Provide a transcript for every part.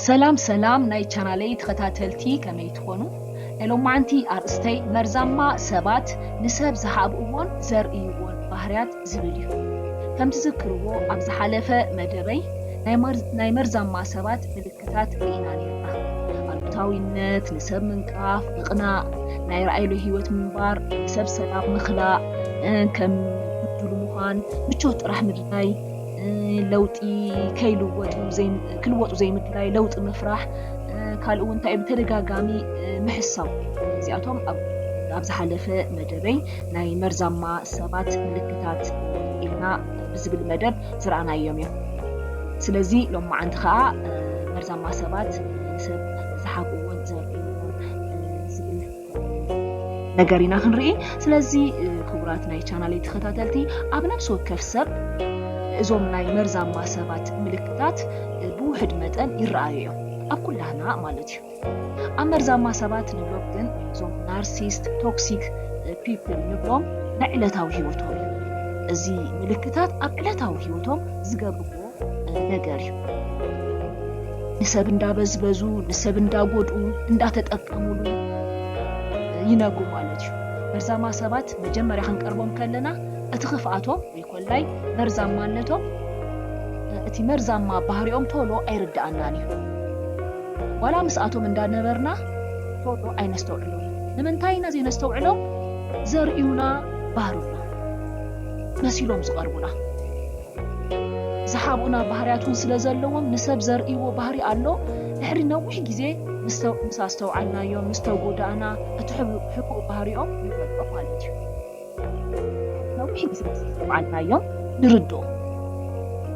ሰላም ሰላም ናይ ቻናለይ ተኸታተልቲ፣ ከመይ ትኾኑ? ናይ ሎማዓንቲ ኣርእስተይ መርዛማ ሰባት ንሰብ ዝሃብእዎን ዘርእይዎን ባህርያት ዝብል እዩ። ከም ትዝክርዎ ኣብ ዝሓለፈ መደበይ ናይ መር-፣ ናይ መርዛማ ሰባት ምልክታት ርኢና ነርና። ኣሉታዊነት፣ ንሰብ ምንቃፍ፣ ምቕናእ፣ ናይ ርኣይሉ ህይወት ምንባር፣ ንሰብ ሰላም ምኽላእ፣ እ፣ ከም ብድሉ ምዃን፣ ምቾት ጥራሕ ምድላይ፣ እ፣ ለውጢ ከይልወጡ ዘይ-፣ ክልወጡ ዘይምድላይ፣ ለውጢ ምፍራሕ፣ እ፣ ካልእ እውን እንታይ እዩ ብተደጋጋሚ፣ እ፣ ምሕሳው። እዚኣቶም ኣብ፣ ኣብ ዝሓለፈ መደበይ ናይ መርዛማ ሰባት ምልክታት ኢልና ብዝብል መደብ ዝረኣናዮም እዮም። ስለዚ ሎማዓንቲ ኸዓ፣ እ፣ መርዛማ ሰባት ንሰብ ዝሃብእዎን ዘርእይዎን፣ እ፣ ዝብል ነገር ኢና ክንርኢ። ስለዚ፣ እ፣ ክቡራት ናይ ቻናለይ ተኸታተልቲ፣ ኣብ ነፍሲ ወከፍ ሰብ እዞም ናይ መርዛማ ሰባት ምልክታት፣ እ፣ ብውሕድ መጠን ይረኣዩ እዮም። ኣብ ኩላህና ማለት እዩ። ኣብ መርዛማ ሰባት ንብሎም ግን እዞም ናርሲስት፣ ቶክሲክ፣ እ፣ ፒፕል ንብሎም ናይ ዕለታዊ ህይወቶም እዩ። እዚ ምልክታት ኣብ ዕለታዊ ህይወቶም ዝገብርዎ፣ እ፣ ነገር እዩ። ንሰብ እንዳበዝበዙ፣ ንሰብ እንዳጎድኡ፣ እንዳተጠቀሙሉ፣ እ፣ ይነብሩ ማለት እዩ። መርዛማ ሰባት መጀመርያ ክንቀርቦም ከለና እቲ ክፍኣቶም ወይ ኮላይ መርዛማነቶም፣ እ፣ እቲ መርዛማ ባህሪኦም ቶሎ ኣይርድኣናን እዩ። ዋላ ምስኣቶም እንዳነበርና ቶሎ ኣይነስተውዕሎም። ንምንታይ ኢና ዘይነስተውዕሎም? ዘርእዩና ባህሪ ኣሎ። መሲሎም ዝቐርቡና። ዝሃብኡና ባህርያት እውን ስለ ዘለዎም፣ ንሰብ ዘርእይዎ ባህሪ ኣሎ። ድሕሪ ነዊሕ ግዜ ምስ ተ-፣ ምስ ኣስተውዓልናዮም፣ ምስ ተጎዳእና፣ እቲ ሕቡ-፣ ሕቡእ ባህሪኦም ንፈልጦ ማለት እዩ። ነዊሕ ግዜ ምስ ኣስተውዓልናዮም ንርድኦ።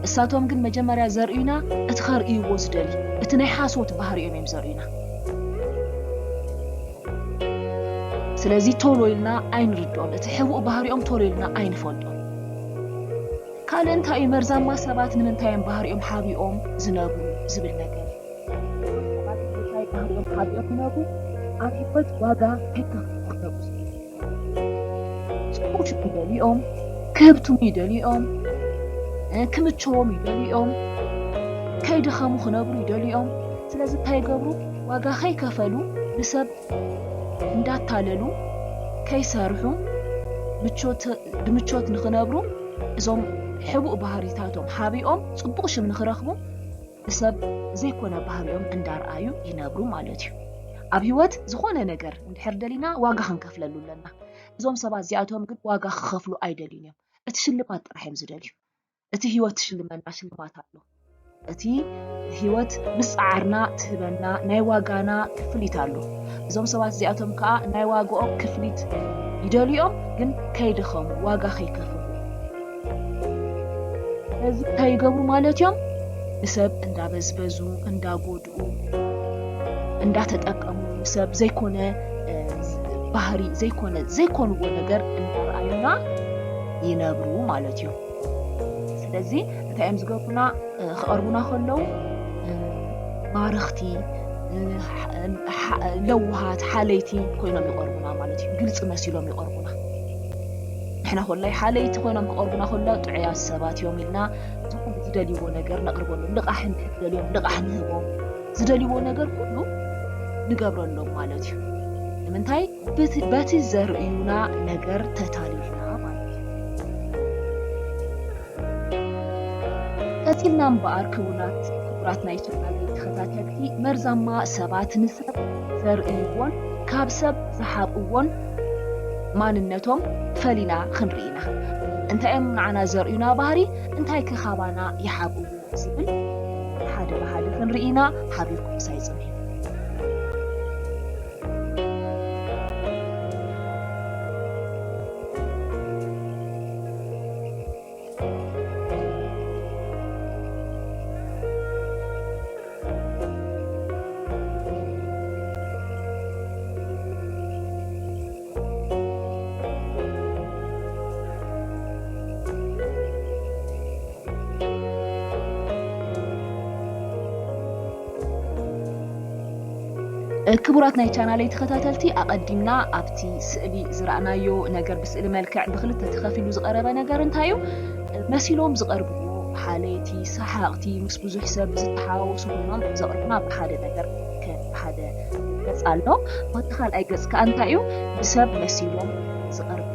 እሳቶም ግን መጀመርያ ዘርእዩና እቲ ከርእይዎ ዝደሊ፣ እቲ ናይ ሓሶት ባህሪኦም እዮም ዘርእዩና። ስለዚ ቶሎ ኢልና ኣይንርድኦን፣ እቲ ሕቡእ ባህሪኦም ቶሎ ኢልና ኣይንፈልጦን። ካልእ እንታይ እዩ? መርዛማ ሰባት ንምንታይ እዮም ባህሪኦም ሓቢኦም ዝነብሩ ዝብል ነገር። ሰባት ንምንታይ ባህሪኦም ሓቢኦም ዝነብሩ? ኣብ ህይወት ዋጋ ከይከፍሉ ክነብሩ። ጽቡቕ ሽም ይደልዮም፣ ክህብትሙ ይደልዮም፣ እ፣ ክምቸዎም ይደልዮም፣ ከይደኸሙ ክነብሩ ይደልዮም። ስለዚ እንታይ ይገብሩ? ዋጋ ከይከፈሉ ንሰብ እንዳታለሉ ከይሰርሑ፣ ምቾት፣ ብምቾት ንኽነብሩ እዞም ሕቡእ ባህሪታቶም ሓቢኦም ጽቡቕ ሽም ንኽረኽቡ ንሰብ ዘይኮነ ባህሪኦም እንዳርኣዩ ይነብሩ ማለት እዩ። ኣብ ህይወት ዝኾነ ነገር እንድሕር ደሊና ዋጋ ክንከፍለሉ ኣለና። እዞም ሰባት እዚኣቶም ግን ዋጋ ክኸፍሉ ኣይደልዩን እዮም። እቲ ሽልማት ጥራሕ እዮም ዝደልዩ። እቲ ህይወት ትሽልመና ሽልማት ኣሎ። እቲ ህይወት ምስ ጸዓርና ትህበና ናይ ዋጋና ክፍሊት ኣሎ። እዞም ሰባት እዚኣቶም ከኣ ናይ ዋጋኦም ክፍሊት ይደልዮም፣ ግን ከይደኸሙ፣ ዋጋ ከይከፍሉ። ስለዚ እንታይ ይገብሩ ማለት እዮም? ንሰብ እንዳበዝበዙ፣ እንዳጎድኡ፣ እንዳተጠቀሙ፣ ንሰብ ዘይኮነ፣ እ፣ ባህሪ፣ ዘይኮነ፣ ዘይኮንዎ ነገር እንዳረኣዩና ይነብሩ ማለት እዩ። ስለዚ እንታይ እዮም ዝገብሩና? እ፣ ክቐርቡና ከለዉ፣ እ፣ ማረኽቲ፣ እ፣ ሓ-፣ ሓ-፣ ለውሃት፣ ሓለይቲ ኮይኖም ይቐርቡና ማለት እዩ። ግልጺ መሲሎም ይቐርቡና። ንሕና ኮላይ ሓለይቲ ኮይኖም ክቐርቡና ከለዉ ጥዑያት ሰባት እዮም ኢልና፣ ዝኹሉ ዝደልይዎ ነገር ነቕርበሎም። ልቓሕ እንድሕር ደልዮም፣ ልቓሕ ንህቦም። ዝደልይዎ ነገር ኩሉ ንገብረሎም ማለት እዩ። ንምንታይ? በቲ፣ በቲ ዘርእዩና ነገር ተታሊልና ማለት እዩ። ቀጺልና እምበኣር ክቡራት፣ ክቡራት ናይ ቻናለይ ተኸታተልቲ፣ መርዛማ ሰባት ንሰብ ዘርእይዎን ካብ ሰብ ዝሓብእዎን ማንነቶም ፈሊና ክንርኢ ኢና። እንታይ እዮም ንዓና ዘርእዩና ባህሪ፣ እንታይ ከ ካባና ይሓብእዎ ዝብል ሓደ ብሓደ ክንርኢ ኢና። ሓቢርኩም ምሳይ ጽንሑ። ክቡራት ናይ ቻናለይ ተኸታተልቲ፣ ኣቐዲምና ኣብቲ ስእሊ ዝረኣናዮ ነገር፣ ብስእሊ መልክዕ ብክልተ ተኸፊሉ ዝቐረበ ነገር እንታይ እዩ? መሲሎም ዝቐርብዎ ሓለይቲ፣ ሰሓቕቲ፣ ምስ ብዙሕ ሰብ ዝተሓዋወሱ ኮይኖም ዘቕርቡና ብሓደ ነገር ከ-፣ ብሓደ ገጽ ኣሎ። እቲ ካልኣይ ገጽ ከኣ እንታይ እዩ? ንሰብ መሲሎም ዝቐርቡ፣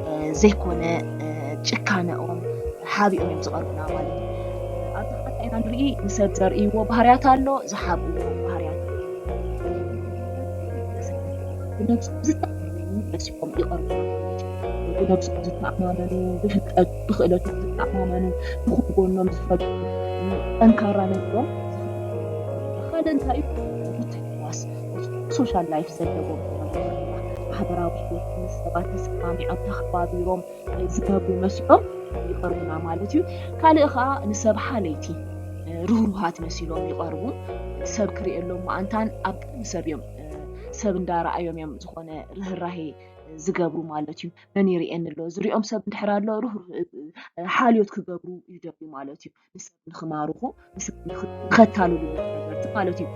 እ፣ ዘይኮነ፣ እ፣ ጭካነኦም ሓቢኦም እዮም ዝቐርቡና ማለት እዩ። ኣብቲ ክልተ ኢና ንርኢ፣ ንሰብ ዘርእይዎ ባህርያት ኣሎ፣ ዝሓብእዎ ባህርያት ኣሎ። ብነብሶም ዝተኣማመኑ መሲሎም ይቐርቡ። ብነብሶም ዝተኣማመኑ፣ ብፍልጠት፣ ብክእለቶም ዝተኣማመኑ፣ ድኹም ጎኖም ዝፈልጡ፣ ጠንካራ ነብሮም ዝፈልጡ። ካልእ እንታይ እዩ? ምትሕውዋስ፣ ሶሻል ላይፍ ዘለዎም፣ ማሕበራዊ ህይወት ምስ ሰባት ተሰማሚዖም፣ ተኸባቢሮም ዝነብሩ መሲሎም ይቐርቡና ማለት እዩ። ካልእ ኸኣ ንሰብ ሓለይቲ፣ ርህሩሃት መሲሎም ይቐርቡ። ሰብ ክርእየሎም መኣንታን ኣብ ቅድሚ ሰብ እዮም፣ ሰብ እንዳረኣዮም እዮም ዝኾነ ርህራሄ ዝገብሩ ማለት እዩ። መን ይርእየኒ ኣሎ? ዝሪኦም ሰብ እንድሕር ኣሎ፣ ርህሩህ፣ ሓልዮት ክገብሩ ይደልዩ ማለት እዩ። ንሰብ ንኽማርኹ፣ ንሰብ ንኽ-፣ ንኸታልሉ ነበርቲ ማለት እዩ።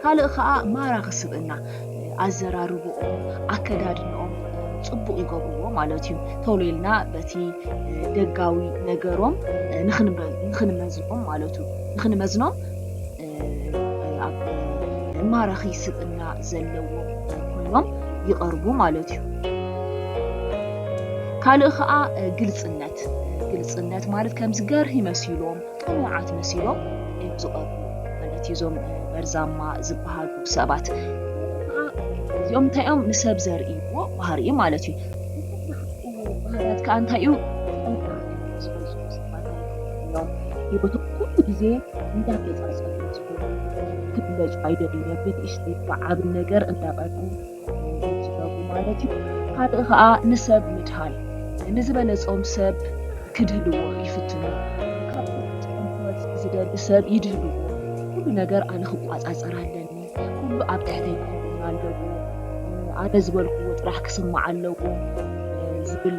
ካልእ ኸኣ ማራኺ ስብእና፣ ኣዘራርብኦም፣ ኣከዳድንኦም ጽቡቕ ይገብርዎ ማለት እዩ። ቶሎ ኢልና በቲ ደጋዊ ነገሮም ንኽንመ-፣ ንኽንመዝኖም ማለት እዩ። ንኽንመዝኖም ኣብ ማራኺ ስብእና ዘለዎም ኮይኖም ይቐርቡ ማለት እዩ። ካልእ ኸኣ ግልጽነት፣ ግልጽነት ማለት ከምዚ ገርሂ መሲሎም፣ ቅኑዓት መሲሎም እዮም ዝቐርቡ ማለት እዩ። እዞም መርዛማ ዝበሃሉ ሰባት እዚኦም እንታይ እዮም? ንሰብ ዘርእይዎ ባህሪ ማለት እዩ። ባህርያት ከኣ እንታይ እዩ? ጠንካራ እዮም ዝበዝሑ ሰባት እዮም። ህይወቶም ኩሉ ግዜ እንዳተጻጸሩ እዮም። ክብለጹ ኣይደልዩን እዮም። ብንእሽተይ ብዓቢ ነገር እንዳቐርቡ ዝገብሩ ማለት እዩ። ካልእ ኸኣ ንሰብ ምድሃል፣ ንዝበለጾም ሰብ ክድህልዎ ይፍትኑ። ካብ ጭንቀት ክወጽእ ዝደሊ ሰብ ይድህልዎ። ኩሉ ነገር ኣነ ክቋጻጸር ኣለኒ፣ ኩሉ ኣብ ትሕተይ ክኸውን ኣለዎ፣ ኣነ ዝበልክዎ ጥራሕ ክስማዕ ኣለዎ ዝብል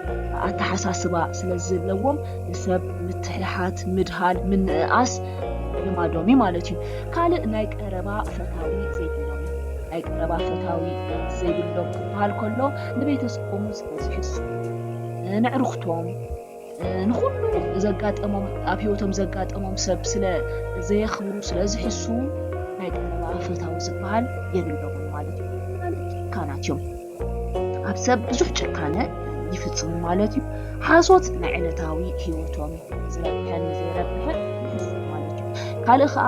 ኣተሓሳስባ ስለ ዘለዎም ንሰብ ምትሕሓት፣ ምድሃል፣ ምንእኣስ ልማዶም እዩ ማለት እዩ። ካልእ ናይ ቀረባ ፈታዊ ዘይብሎም እዩ። ናይ ቀረባ ፈታዊ ዘይብሎም ክበሃል ከሎ ንቤተሰቦም ስለ ዝሕሱ፣ ንዕርኽቶም፣ ንኹሉ ዘጋጠሞም፣ ኣብ ህይወቶም ዘጋጠሞም ሰብ ስለ ዘየኽብሩ፣ ስለ ዝሕሱ ናይ ቀረባ ፈታዊ ዝበሃል የብሎምን ማለት እዩ። ካልእ ጭካናት እዮም። ኣብ ሰብ ብዙሕ ጭካነ ይፍጽሙ ማለት እዩ። ሓሶት ናይ ዕለታዊ ህይወቶም እዩ። ዝረብሐን ዘይረብሐን ይሕስብ ማለት እዩ። ካልእ ኸኣ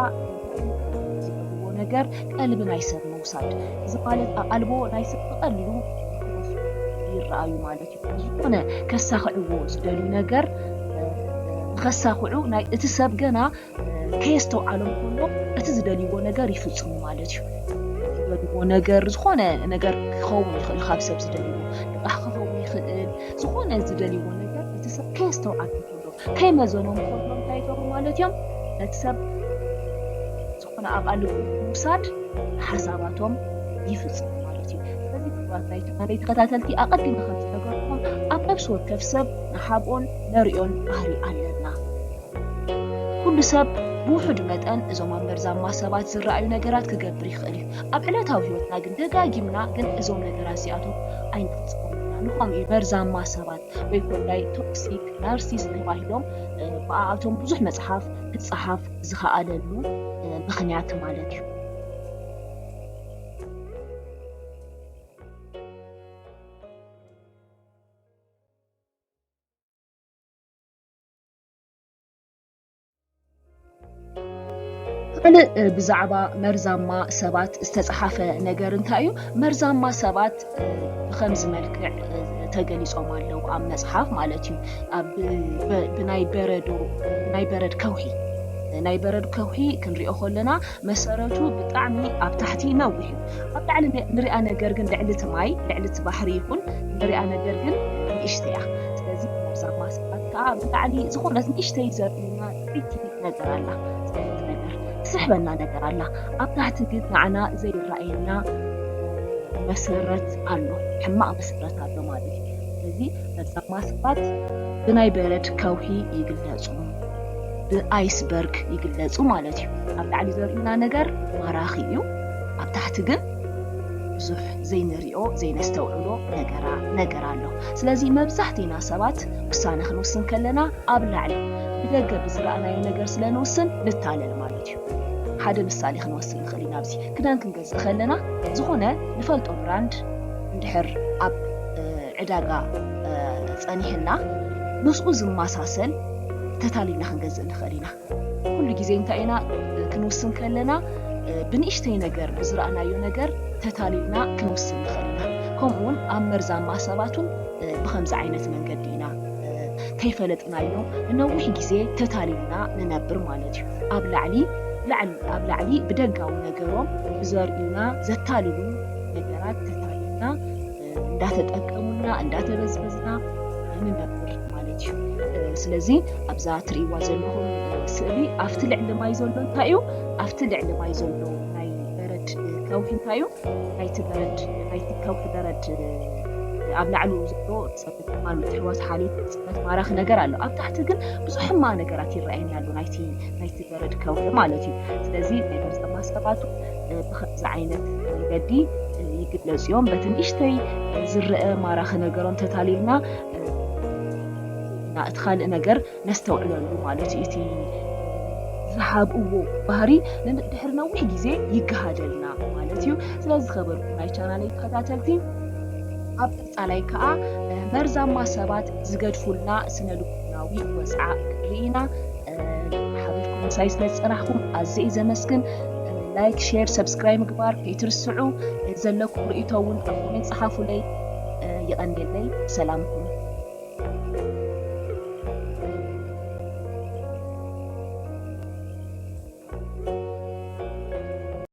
ዝገብርዎ ነገር ቀልቢ ናይ ሰብ ምውሳድ። እዚ ማለት ኣቓልቦ ናይ ሰብ ብቐሊሉ ይረኣዩ ማለት እዩ። ዝኾነ ከሳኽዕዎ ዝደልዩ ነገር፣ እ፣ ንኸሳኽዑ ናይ እቲ ሰብ ገና፣ እ፣ ከየስተውዓሎም ከሎ እቲ ዝደልይዎ ነገር ይፍጽሙ ማለት እዩ። ዝደልይዎ ነገር፣ ዝኾነ ነገር ክኸውን ይኽእል እዩ፣ ካብ ሰብ ዝደልይዎ ልቓሕ ክኸውን ይኽእል፣ ዝኾነ ዝደልይዎ ነገር እቲ ሰብ ከየስተውዓሎም ከሎ፣ ከይመዘኖም ከሎ እንታይ ይገብሩ ማለት እዮም? ነቲ ሰብ ዝኾነ ኣቓልቦ ብምውሳድ ሓሳባቶም ይፍጽሙ ማለት እዩ። ስለዚ ክቡራት ናይ ቻናለይ ተኸታተልቲ፣ ኣቐዲመ ከም ዝነገርኩኹም ኣብ ነፍሲ ወከፍ ሰብ ንሓብኦን ነርእዮን ባህሪ ኣለና። ኩሉ ሰብ ብውሑድ መጠን እዞም ኣብ መርዛማ ሰባት ዝረኣዩ ነገራት ክገብር ይኽእል እዩ። ኣብ ዕለታዊ ህይወትና ግን ደጋጊምና ግን እዞም ነገራት እዚኣቶም ኣይንፍጽሞም ኢና። ንኸምኡ እዩ መርዛማ ሰባት ወይ ኮላይ ቶክሲክ ናርሲስት ተባሂሎም፣ እ፣ ብኣቶም ብዙሕ መጽሓፍ ክጸሓፍ ዝኸኣለሉ፣ እ፣ ምኽንያት ማለት እዩ። ካልእ፣ እ፣ ብዛዕባ መርዛማ ሰባት ዝተጻሓፈ ነገር እንታይ እዩ? መርዛማ ሰባት፣ እ፣ ብኸምዚ መልክዕ፣ እ፣ ተገሊጾም ኣለዉ ኣብ መጽሓፍ ማለት እዩ። ኣብ፣ ብ-፣ ብናይ በረዶ፣ ብናይ በረድ ከውሒ፣ ናይ በረድ ከውሒ ክንሪኦ ከለና መሰረቱ ብጣዕሚ ኣብ ታሕቲ ነዊሕ እዩ። ኣብ ላዕሊ ን-፣ ንሪኣ ነገር ግን ልዕሊ እቲ ማይ፣ ልዕሊ እቲ ባሕሪ ይኹን ንሪኣ ነገር ግን ንእሽተይ እያ። ስለዚ መርዛማ ሰባት ከኣ ብላዕሊ ዝኾነት ንእሽተይ ዘርእዩና ጥዕይቲ ነገር ኣላ። ጽብቕቲ ነገር፣ ትስሕበና ነገር ኣላ። ኣብ ታሕቲ ግን ንዓና ዘይረኣየና መሰረት ኣሎ፣ ሕማቕ መሰረት ኣሎ ማለት እዩ። ስለዚ መርዛማ ሰባት ብናይ በረድ ከውሒ ይግለጹ፣ ብኣይስበርግ ይግለጹ ማለት እዩ። ኣብ ላዕሊ ዘርእዩና ነገር ማራኺ እዩ፣ ኣብ ታሕቲ ግን ብዙሕ ዘይንሪኦ፣ ዘይነስተውዕሎ ነገራ-፣ ነገር ኣሎ። ስለዚ መብዛሕትና ሰባት ውሳነ ክንውስን ከለና ኣብ ላዕሊ ብደገ ብዝረኣናዮ ነገር ስለ ንውስን ንታለል ማለት እዩ። ሓደ ምሳሌ ክንወስድ ንኽእል ኢና። ኣብዚ ክዳን ክንገዝእ ከለና ዝኾነ ንፈልጦ ብራንድ እንድሕር ኣብ ዕዳጋ ጸኒሕና ምስኡ ዝመሳሰል ተታሊልና ክንገዝእ ንኽእል ኢና። ኩሉ ግዜ እንታይ ኢና ክንውስን ከለና ብንእሽተይ ነገር ብዝረኣናዮ ነገር ተታሊልና ክንውስን ንኽእል ኢና። ከምኡ እውን ኣብ መርዛማ ሰባት እውን ብኸምዚ ዓይነት መንገዲ ኢና ከይፈለጥናዮ ንነዊሕ ግዜ ተታሊልና ንነብር ማለት እዩ። ኣብ ላዕሊ ኣብ ላዕሊ ብደጋዊ ነገሮም ብዘርእዩና ዘታልሉ ነገራት ተታሊልና እንዳተጠቀሙና እንዳተበዝበዝና ንነብር ማለት እዩ። ስለዚ ኣብዛ ትርእይዋ ዘለኹም ስእሊ ኣብቲ ልዕሊ ማይ ዘሎ እንታይ እዩ? ኣብቲ ልዕሊ ማይ ዘሎ ናይ በረድ ከውሒ እንታይ እዩ? ናይቲ በረድ ናይቲ ከውሒ በረድ ኣብ ላዕሊ ዘሎ ሰብት ማል ምትሕዋስ ሓሊት ጽበት ማራኺ ነገር ኣሎ። ኣብ ታሕቲ ግን ብዙሕ ሕማ ነገራት ይረኣየና ኣሎ ናይቲ ናይቲ በረድ ከውሒ ማለት እዩ። ስለዚ ናይ መርዛማ ሰባት ብከምዚ ዓይነት መገዲ ይግለጹ እዮም። በቲ ንእሽተይ ዝረአ ማራኺ ነገሮም ተታሊልና እና እቲ ካልእ ነገር ነስተውዕለሉ ማለት እዩ። እቲ ዝሃብእዎ ባህሪ ንድሕሪ ነዊሕ ግዜ ይገሃደልና ማለት እዩ። ስለዚ ዝኸበርኩም ናይ ቻናለይ ተኸታተልቲ ኣብ ቀጻላይ ከኣ መርዛማ ሰባት ዝገድፉልና ስነ ልቦናዊ ወጽዓ ክንርኢ ኢና። ሓቢርኩም ምሳይ ስለ ዝጸናሕኩም ኣዝየ ዘመስግን። ላይክ፣ ሼር፣ ሰብስክራይብ ምግባር ከይትርስዑ። ዘለኩም ርእይቶ እውን ኣብ ኮሜንት ጸሓፉለይ። ይቐንየለይ። ሰላምኩም።